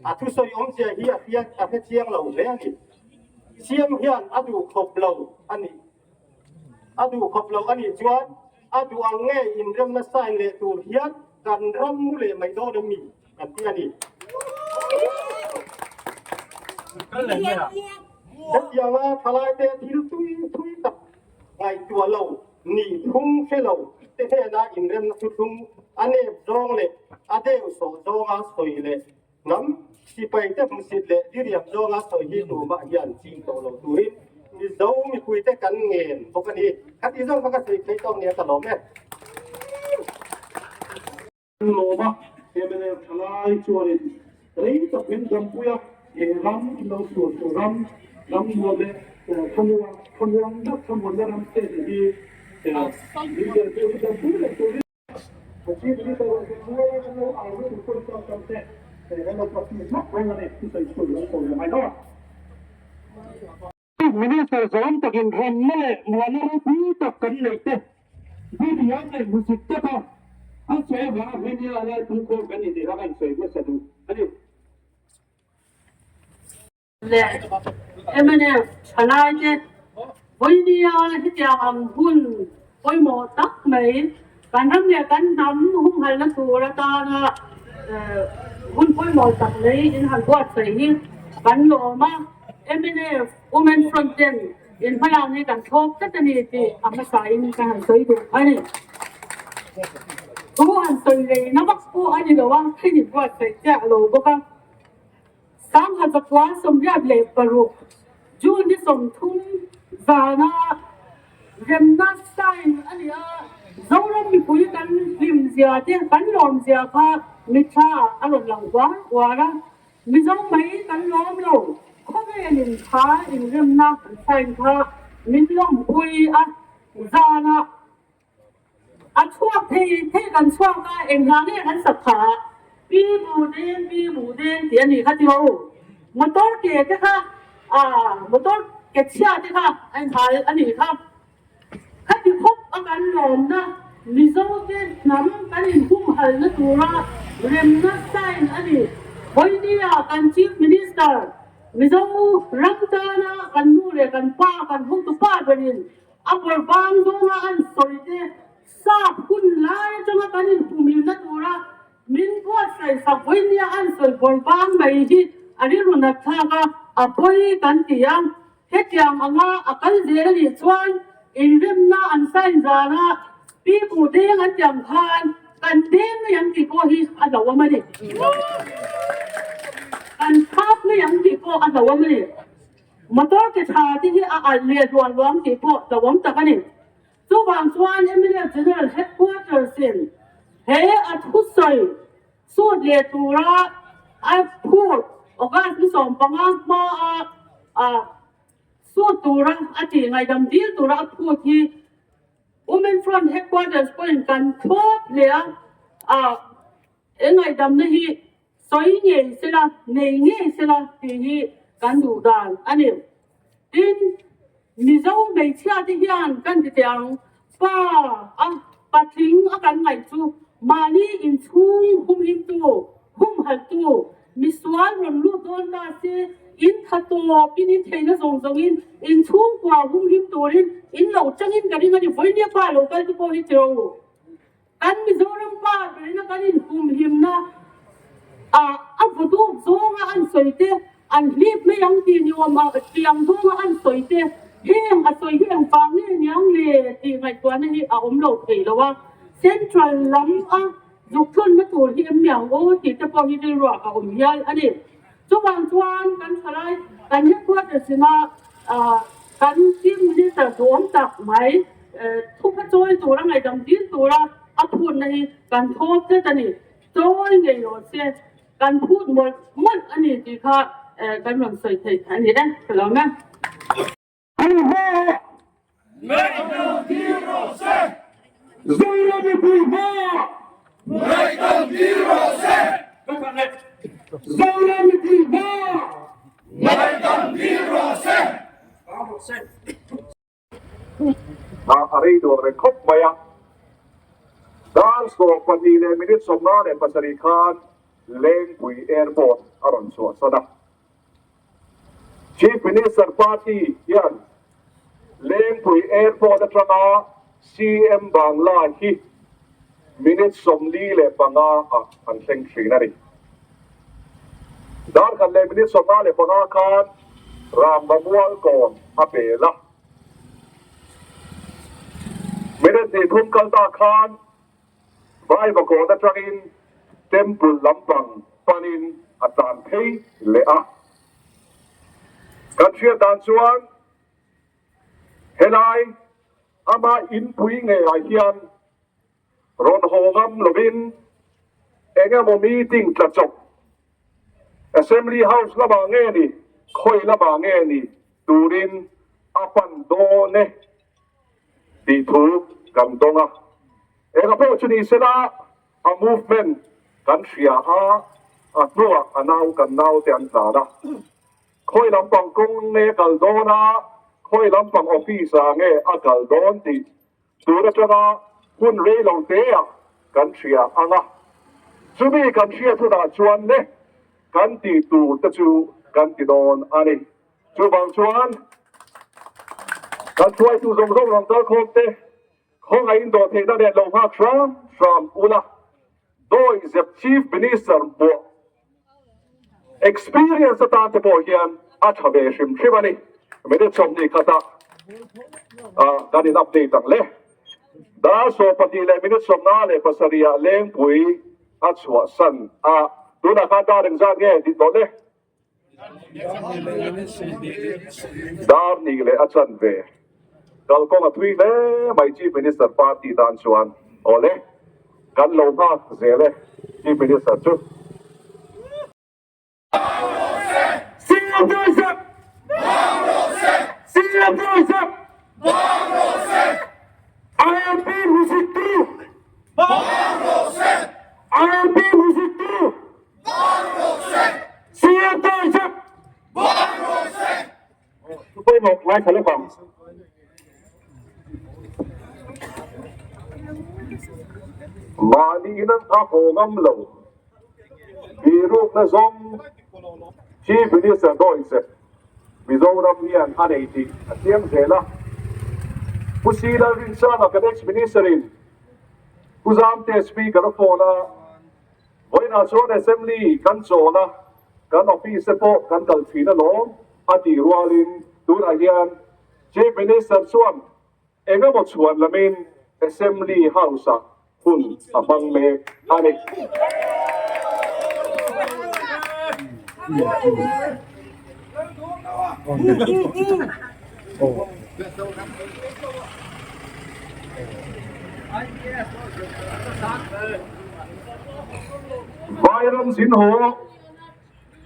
a thusawi awmzia hi a hriat a hre chiang lo hle a ni. Siam hian a duh khawp lo a nih. A duh khawp lo a nih chuan a duh ang nge inremna sign leh tur hian kan ram mu leh mai dawn em mi kan ti a ni. Hetianga thalaite thil tui thui tak ngaihtuah lo nih phung hre lo te hnena inremna thuthlung a nep zawng leh a deuh sawh zawnga sawi leh Hnam sipaite hmusit leh diriam zawnga sawi hi tumah hian ching tawh lo turin Mizo mipuite kan ngen bawk a ni. Khati zawng kha ka sawi theih tawk nia ka lawm e.
Kan lawm a, mnf thalai chuanin rei tak min dampui a, he ram lo sual tur ram, ram nuam leh thlamuang thlamuang tak thlamuanna ram state hi min tel dampui leh turin.
Chief Minister zawm takin remna leh muana ropui tak kan neih te, Bibian leh hmusit taka a sawi avanga Hminia lai pungkhawm kan ni tih kha kan sawi hmasa duh a ni.
Leh mnf thalaite vawinia hetiang ang hun pawimawh tak mai kan ram leh kan hnam humhalna tur atana hun pawimawh tak mai in han buatsaih hi kan lawm a, mnf Women Front ten in hmalak hi kan thlawp tlat a ni tih a hmasa in ka han sawi duh a ni. Thu han sawi lei na vak pawh a ni lo a, thil in buatsaih chiah lo bawk a. 1986 June ni 30 zana remna sign a ni a, Zoram mipui kan hlim zia te, kan lawm zia kha mitthla ah a rawn lang uar uar a, Mizo mai kan lawm lo, khawvel in kha inremna kan sign kha min lawmpui a, zanah A chhuak thei thei kan chhuak a, eng hla nge kan sak kha? Pi bu deng, pi bu deng tih a nih kha tiro. Motor ke te kha, ah motor ke chhia te kha a inhal a nih kha. Khati khawp a kan lawmna Mizo te hnam kan inhumhalna tura remna sign a ni. Vawinia kan Chief Minister Mizo ram tana kan nu leh kan pa kan hotu pa berin A bawrhbang zawnga an sawi te sap hun lai atanga kan inhumhimna tura min buatsaih sak vawinia an sawi bawrhbang mai hi a rilru nat thlak a, a pawi kan ti a. Hetiang anga a kal zel a nih chuan inremna an sign zana pi bu deng an ti ang khan kan deng mai ang tih pawh hi a hlauhawm a ni. Kan thap mai ang tih pawh a hlauhawm a ni. Motor ke tha te hi a alh leh rual ruang tih pawh hlauhawm tak a ni. Chuvang chuan mnf General Headquarters in he a thusawi sut leh tura a phut August ni 15 hma a sut tura a tih ngaihdam dil tura a phut hi Women Front Headquarters pawhin kan thlawp hle a, He ngaihdamna hi sawi ngei sela, nei ngei sela tih hi kan duh dan a ni. Tin, Mizo hmeichhia te hian kan ti teh ang, pa a patling a kan ngaih chu mahni inchhung humhimtu, humhalhtu, misual rawn lut dawn ta se, in tha tawpin, in theihna zawng zawngin inchhungkua humhim turin in lo tangin ka ring a ni. Vawinia pa lo kal te pawh hi tiro. Kan Mizoram pa berina kan inhumhimna ah a vaw duk zawnga an sawi te, an hlip mai ang tih ni awm ah tiang zawnga an sawi te, heng a sawi hi engvang nge niang le tih ngaihtuahna hi a awm lo thei lo a. Central lam a Zuk thlunna tur hi em miang aw tih te pawh hi rilruah a awm hial a ni. Chuvang chuan kan thalai kan headquarters ina kan Chief Minister duhawm tak mai thupha chawi tura ngaihdam dil tura a phutna hi kan thawp tlat a ni. Chawi ngei rawh se kan phut mawlh mawlh a ni tih kha kan rawn sawi theih a ni e. Ka lo na.
A rei duak reng khawp mai a. Dar 12 leh minute 57 khan Lengpui Airport a rawn chhuahsan a. Chief Minister party hian Lengpui Airport atanga CM Bangla hi minute 45 ah an thleng thin a ni. Dar khat leh minute 55 khan Rambamual kawn a pel a. Minute hnih thum kal ta khan Vaivakawn atangin Temple lampang panin a tlan phei leh a. Kan hriat dan chuan helai ama inpui ngeiah hian rawn haw ngam lovin eng emaw meeting tla chawp Assembly House lamah nge ni khawi lamah nge ni turin a pan dawn e. Tih thu kan dawng a. Enga pawh chu ni sela a movement kan hria a, a hnuah a nau kan naute an tlan a. Khawi lampang kawng nge kal dawn a, khawi lampang office ah nge a kal dawn tih tur atanga hun rei lo teah kan hria ang a. Chumi kan hriat hunah chuan le kan tih tur te chu kan ti dawn a ni. Chuvang chuan kan hruaitu zawng zawng rawn kal khawm te khawngaih in dawh theihna nen lo nghak hram hram ula, dawi zep Chief Minister buah experience atan te pawh hian a tha ve hrim hrim a ni. Minute 20 khatah kan in update ang le. Dar 12 leh minute 57 ah Lengpui a chhuahsan a, tunah khan dar engzat nge tih tawh le? Dar nih leh a chan ve. Kalkawng a thui hle mai Chief Minister party tan chuan awle kan lo nghak zel e Chief Minister chu. Pawimawh ngaithla lawk ang. Mahni in an a haw ngam lo. Birukna zawng Chief Minister Dawise Mizoram hian a nei tih a chiang zel a. Pu Si Lalrinsanga kan ex-minister in Pu Zamte Speaker a phone a. Vawiinah chuan Assembly kan chawl a, kan office te pawh kan kal thin alawm a tih rualin tunah hian Chief Minister chuan eng emaw chhuan lamin Assembly House-ah hun a hmang mek a ni. Vairam zin haw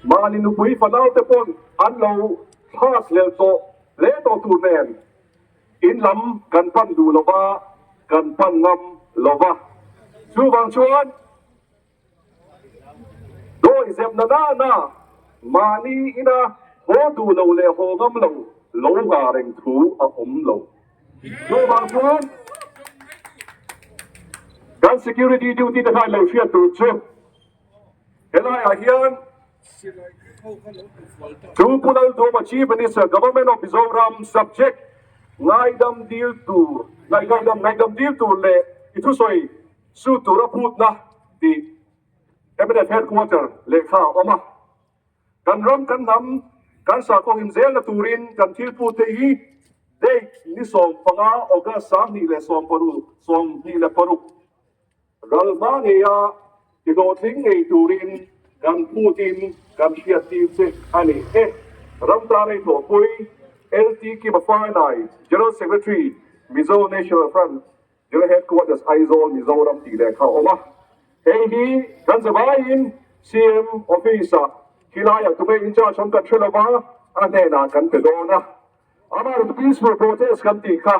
mahni nupui fanau te pawn an lo thlas lel tawh hle tawh tur nen in lam kan pan duh lo va, kan pan ngam lo va. Chuvang chuan Dawi zep na na na mahni ina haw duh lo leh haw ngam lo lo nga reng thu a awm lo. Chuvang chuan kan security duty te khan lo hriat tur chu helaiah hian Chu Pu Lalduhma Chief Minister Government of Mizoram subject ngaidam dil tur ngaihdam ngaihdam dil tur leh i thusawi Su tura phutna tih mnf headquarter lehkha a awm a. Kan ram kan hnam kan sakhaw him zelna turin kan thil phut te hi date ni 15 August 2026. Ral hma ngeia ti hlawhtling ngei turin kan phutin kan hriattir che a ni e. Ramtanei thawhpui LT Kima Farnai, General Secretary, Mizo National Front, General Headquarters, Aizawl, Mizoram tih lehkha a awm a. Hei hi kan zavaiin CM Office-ah khilaiah tunge in charge awm kan hre lova, a hnenah kan pe dawn a. Amah peaceful protest kan tih kha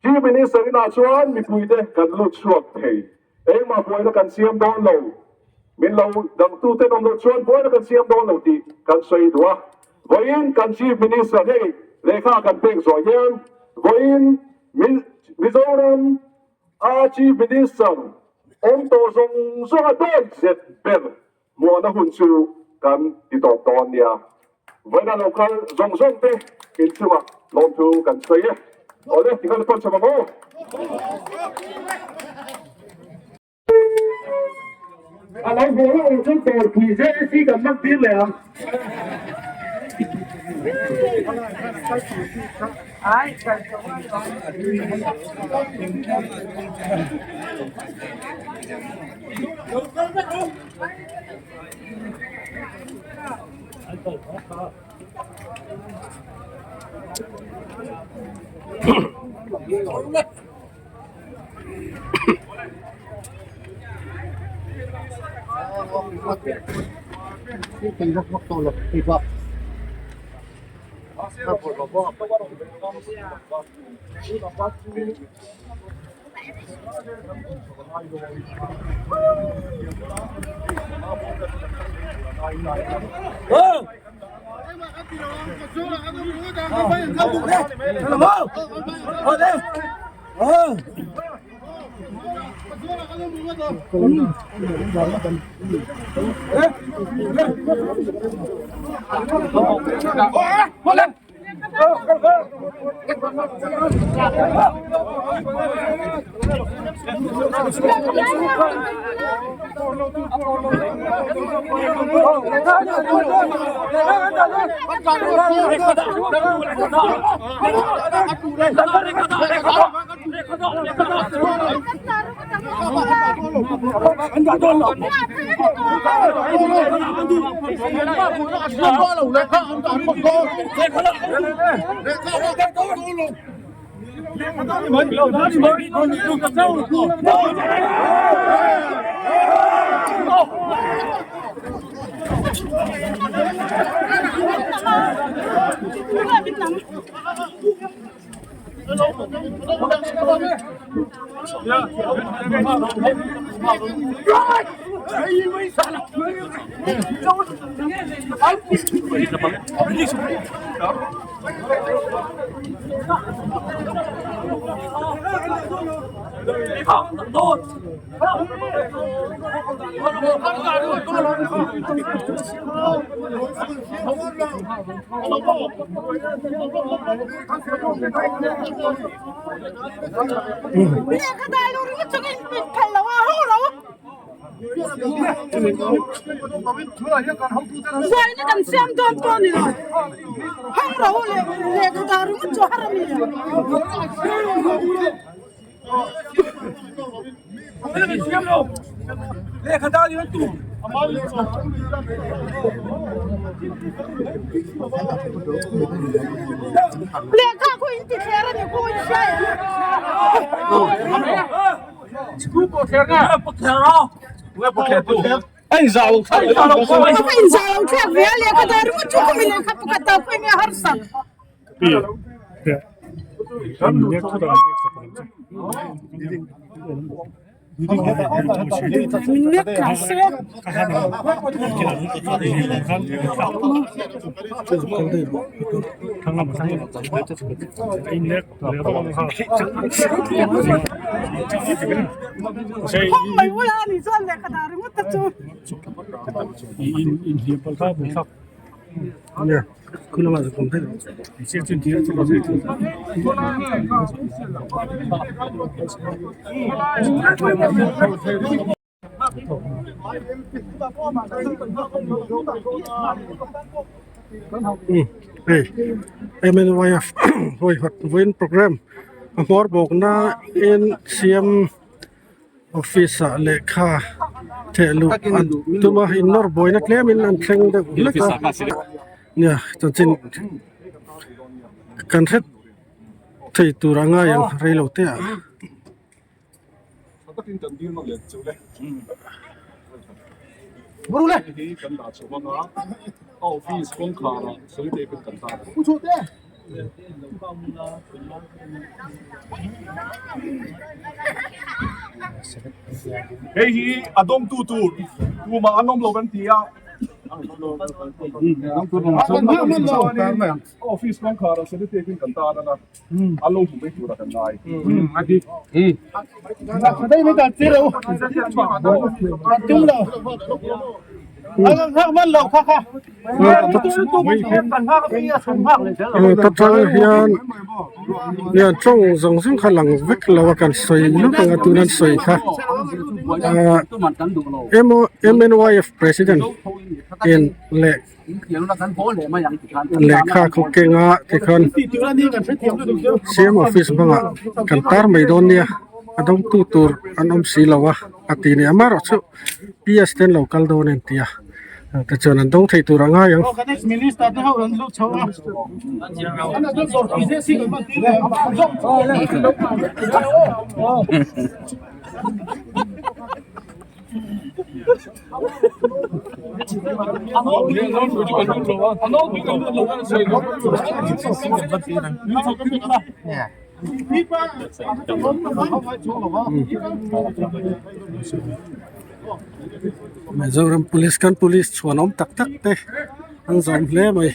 Chief Minister inah chuan mipuite kan lut chhuak thei. Engmah buaina kan siam dawn lo. Min lo dangtute awm loh chuan buaina kan siam dawn lo tih kan sawi duh a. Vawiin kan Chief Minister hei lehkha kan pek zawh hian vawiin Mizoram a Chief Minister awm tawh zawng zawng a dawi zet ber Muahna hun chu kan ti tawp dawn nia. Vawiina lo kal zawng zawng te inchungah lawmthu kan sawi e. Awle, tikhan phone chhawm ang aw.
A lo haw loh ang chuan dawrpui JAC kan hman tir leh ang.
Buaina kan siam dawn pawh a ni lo. Hang ro leh lehkha dah ringawt chu har a ni lo. Lehkha khu in ti thler a ni khu in hria em? A va inzah lo thlek ve a, lehkha dah ringawt chu khumi lehkha pakhat dah pawh enge harsa.
Hei MNYF huaihawt vawiin programme a hmawr bawkna in siam. Office ah lehkha theh luh an tum a in nawr buaina tlem in an thleng deuh hlek a nia chanchin kan hre thei tur a ngai ang rei lo te ah.
Hei hi a dawngtu tur tumah an awm lo kan ti a. Office kawngkhar ah sellotape in kan tan a, an lo hmu mai tur ah kan ngai.
Ta tang hian hian tawng zawng zawng kha lang vek lo a kan sawi lawk ang a tuna an sawi kha ahh M_N_Y_F president in leh lehkha khaw kenga tikhan C_M office bangah kan tar mai dawn nia a dawngtu tur an awm si lo a a ti ni amaherawhchu. P_S te an lo kal dawn a inti a tichuan an dawng thei tur a ngai ang. Mizoram police kan police chhuan awm tak tak te an zawm hle mai.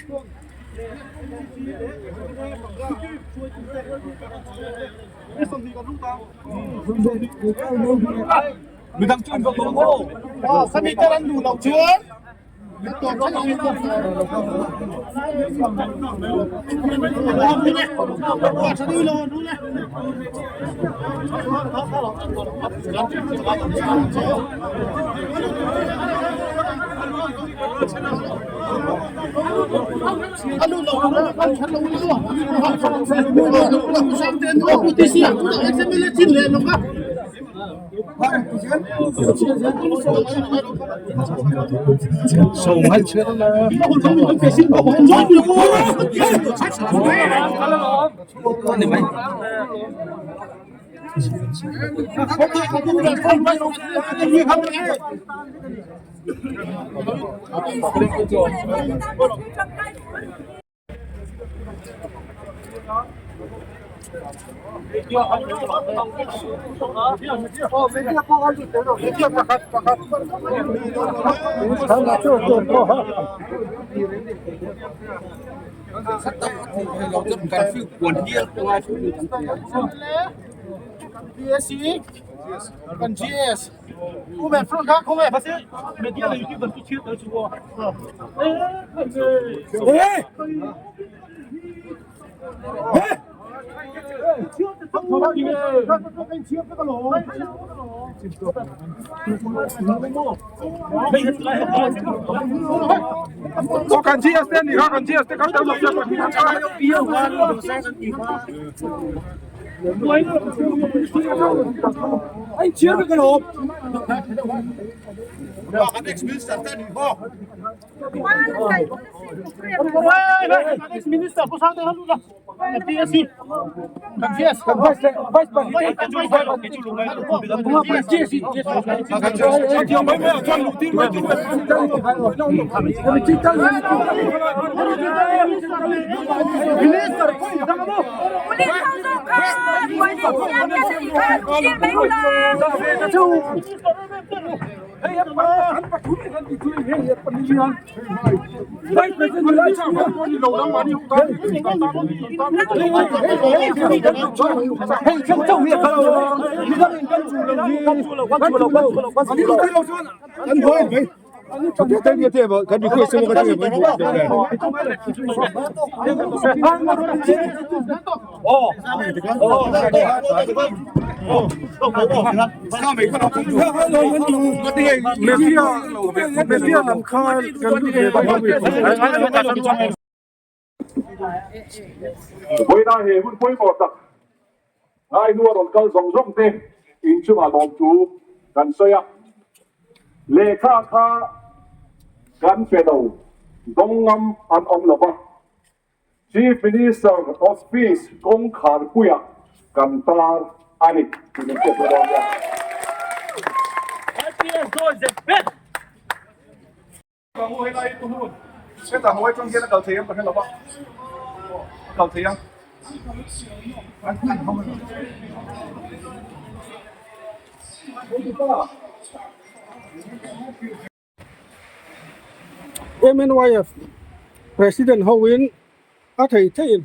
Vawiina he hun pawimawh tak ngai hnua rawn kal zawng zawng te inchungah lawmthu. kan sawi a. Lehkha kha kan pe lo, dawng ngam an awm lo va. Chief Minister Office kawngkhar puiah kan tar a ni tih min hriat dawn nia.
MNYF President hoin a thei theiin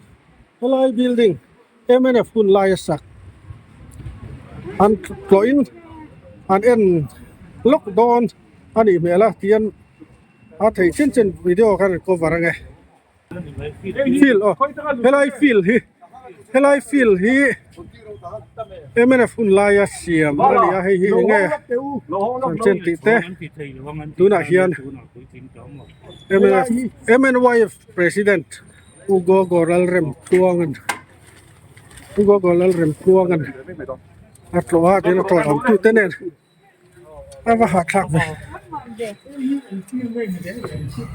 helai building mnf hun laia sak an tlawhin an en lawk dawn a nih hmel a tihian a theih chin chin video khan an cover ang e. Field aw helai field hi helai field hi mnf hun laia siam a ni a hei hi eng nge chanchin tih te tunah hian mnf mnyf president u gogo lalremtluanga'n u gogo lalremtluanga'n a tlawh a tin a tlawh awm tute nen. A va hahthlak ve.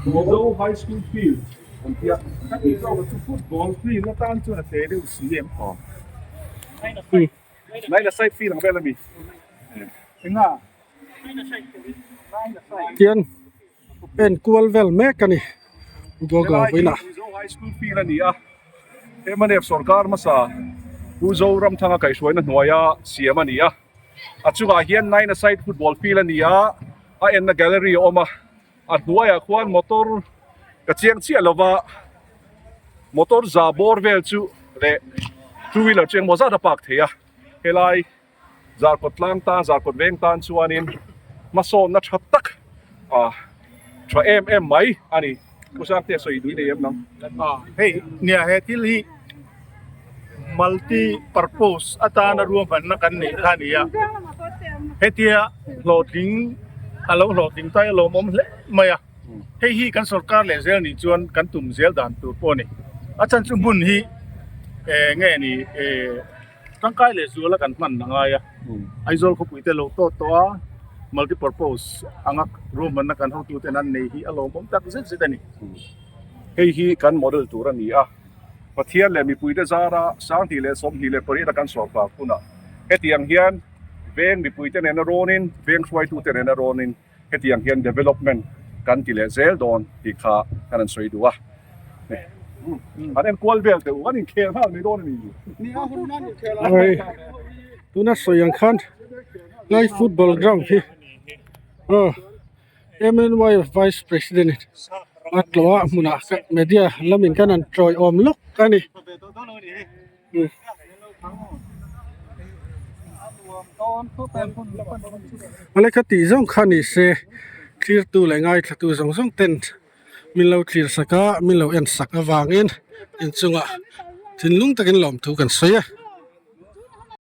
Mizo High School field an tia. Ka tih zawk chu football field atan chuan a te deuh si em? Aw. Nine a side field ang vel ami? Enga?
Tian en kual vel mek a ni Google vawiinah.
Mizo High School field a ni a, mnf sorkar hmasa Pu Zoramthanga kaihhruaina hnuaia siam a ni a. A chungah hian nine a side football field a ni a, a enna gallery a awm a, a hnuaiah khuan motor ka chiang chiah lova motor za bawr vel chu leh two wheeler chu engmaw zat a park thei a, helai zarkawt tlang tan zarkawt veng tan chuanin hmasawnna tha tak ah tha em em mai a ni. Pu Sangte sawi dui nei em nang?
Hei nia he thil hi multi purpose atana ruahmanna kan neih kha a ni a, hetia hlawhtling a lo hlawhtling ta hi a lawmawm hle mai a, hei hi kan sorkar leh zel nih chuan kan tum zel dan tur pawh a ni. A chhan chu hmun hi eng nge ni eh Tangkai leh zuala kan hman a ngai a, Aizawl khawpui te lo tawt tawh a, multi purpose anga ruahmanna kan hotuten an nei hi a lawmawm tak zet zet a ni.
Hei hi kan model tur a ni a, Pathian leh mipuite zara 2028 a kan sawrkar hunah hetiang hian veng mipuite nena rawnin, veng hruaitute nena rawnin hetiang hian development kan ti leh zel dawn tih kha kan han sawi duh a. An enkual vel teh u, an inkhel nghal mai dawn a ni.
Hei tuna sawi ang khan lai football ground hi aw M_N_Y vice president a tlawh a hmunah media lamin khan an tawiawm lawk a ni. A lehkha tih zawng kha ni se thlir tu leh ngaithla tu zawng zawng ten min lo thlir sak a min lo en sak avangin inchungah thinlung takin lawmthu kan sawi a.